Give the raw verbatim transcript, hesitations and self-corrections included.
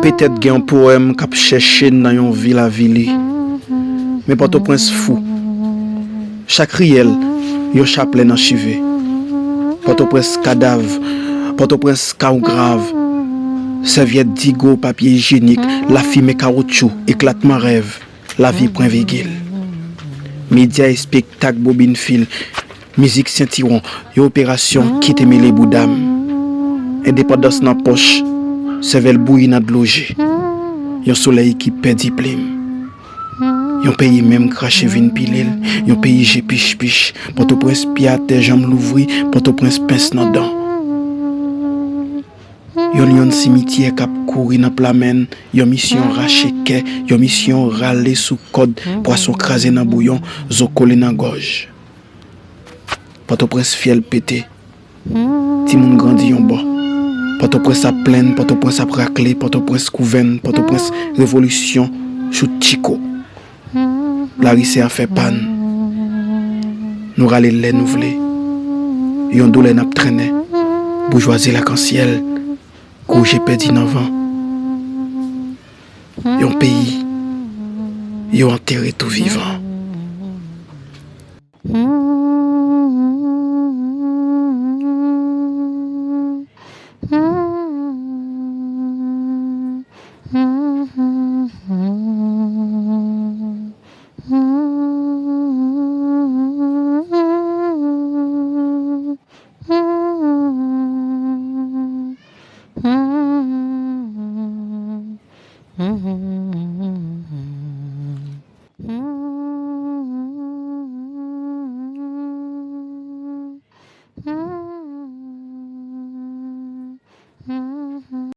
Petèt gen yon powèm k ap chèche n nan yon vil avili. Men Pòtoprens fou. Chak riyèl, yon chaplè nan chive. Pòtoprens kadav, Pòtoprens kawo grav. Sèvyèt digo, papye ijyenik, lafimen kawotchou, eklatman rèv. Lavi pran vigil. Medya, espektak, bobin fil, mizik sentiwon, yon operasyon ki te mele bouda m. Endepandans nan pòch, sèvèl bouyi nan dlo je. Yon solèy ki pèdi plim. Yon peyi menm krache vin pile l, yon peyi je pich pich. Pòtoprens pye atè, janm louvri, Pòtoprens pens nan dan. Yon lyon simityè k ap kouri nan pla men n, yon misyon rache kè, yon misyon rale sou kòd, pwason kraze nan bouyon, zo kole nan gòj. Pòtoprens fyèl pete, timoun grandi yon bò. Pòtoprens ap plenn, Pòtoprens ap rakle, Pòtoprens kouvèn, Pòtoprens revolisyon, chout chiko. Lari se afè pa n. Nou rale l lè nou vle. Yon doulè n ap trennen. Boujwazi lakansyèl. Gwo je pèdi nan van. Yon peyi yo antere tou vivan.